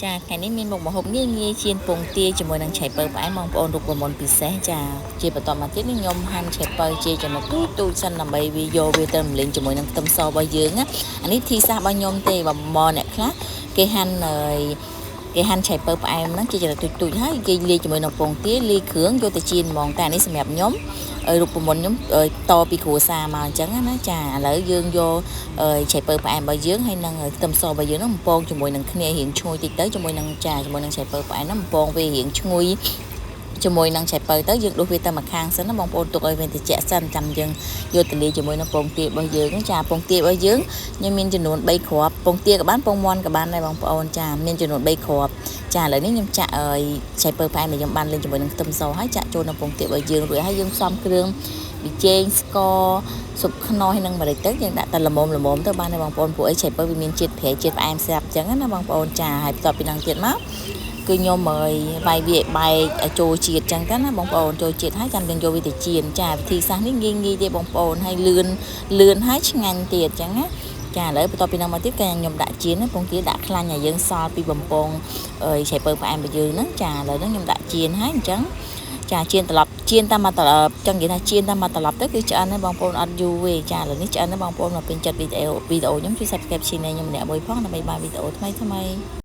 ចាថ្ងៃនេះមានមុខម្ហូបងាយងាយចៀនពងទាជាមួយនឹងឆៃពៅផ្អែមបងប្អូនរូបមន្តពិសេសចាជាបន្តមកទៀតនេះខ្ញុំហាន់ឆៃពៅជាចំណិតទូចទូចសិនដើម្បីវាយកវាទៅរំលេងជាមួយនឹងខ្ទឹមសរបស់យើងណាអានេះធីសាសរបស់ខ្ញុំទេបើមកអ្នកខ្លះគេហាន់ហើយគេហាន់ឆៃពៅផ្អែមហ្នឹងជាចំណិតទូចទូចហើយគេលាយជាមួយនឹងពងទាលាយគ្រឿងយកទៅចៀនហ្មងតែអានេះសម្រាប់ខ្ញុំរូបមន្តខ្ញុំតពីគ្រួសារមកអញ្ចឹងណាចាឥឡូវយើងយកឆៃពៅផ្អែមរបស់យើងហើយនឹងខ្ទឹមសរបស់យើងហ្នឹងបំពងជាមួយនឹងគ្នារៀងឈ្ងុយតិចទៅជាមួយនឹងចាជាមួយនឹងឆៃពៅផ្អែមហ្នឹងបំពងវារៀងឈ្ងុយជាមួយនឹងឆៃពៅទៅយើងដួសវាទៅមួយខាងសិនណាបងប្អូនទុកឲ្យវាត្រជាក់សិនចាំយើងយកទៅលាយជាមួយនឹងពងទារបស់យើងចាពងទារបស់យើងខ្ញុំមានចំនួន3គ្រាប់ពងទាក៏បានពងមាន់ក៏បានដែរបងប្អូនចាមានចំនួន3គ្រាប់ចាឥឡូវនេះខ្ញុំចាក់ឲ្យឆៃពៅផ្អែមដែលខ្ញុំបានលេងជាមួយនឹងខ្ទឹមសហើយចាក់ចូលនៅពងទារបស់យើងរួចហើយយើងផ្សំគ្រឿងប៊ីចេងស្ករស៊ុបខ្នុរហើយនឹងម្រេចទៅយើងដាក់តែល្មមល្មមទៅបានដែរបងប្អូនព្រោះអីឆៃពៅវាមានជាតិប្រៃជាតិផ្អែមស្រាប់អញ្ចឹងណាបងប្អូនចាហើយបន្ទាប់ពីហ្នឹងទៀតមកគឺខ្ញុំឲ្យវាយវាឲ្យបែកឲ្យចូលជាតិចឹងទៅណាបងប្អូនចូលជាតិហើយចាំយើងយកវាទៅចៀនចាវិធីសាស្ត្រនេះងាយងាយទេបងប្អូនហើយលឿនលឿនហើយឆ្ងាញ់ទៀតចឹងណាចាឥឡូវបន្ទាប់ពីហ្នឹងមកទៀតក៏ខ្ញុំដាក់ចៀនណាពងទាដាក់ខ្លាញ់ឲ្យយើងសល់ពីបំពងអើយឆៃពៅផ្អែមរបស់យើងហ្នឹងចាឥឡូវហ្នឹងខ្ញុំដាក់ចៀនហើយអញ្ចឹងចាចៀនត្រឡប់ចៀនតាមមកត្រឡប់ចង់និយាយថាចៀនតាមមកត្រឡប់ទៅគឺឆ្អិនហើយបងប្អូនអត់យូរទេចាឥឡូវនេះឆ្អិនហើយបងប្អូនមកពេញចិត្តវីដេអូវីដេអូខ្ញុំជួយ Subscribe Channel ខ្ញុំម្នាក់មួយផងដើម្បីបានវីដេអូថ្មីថ្មី។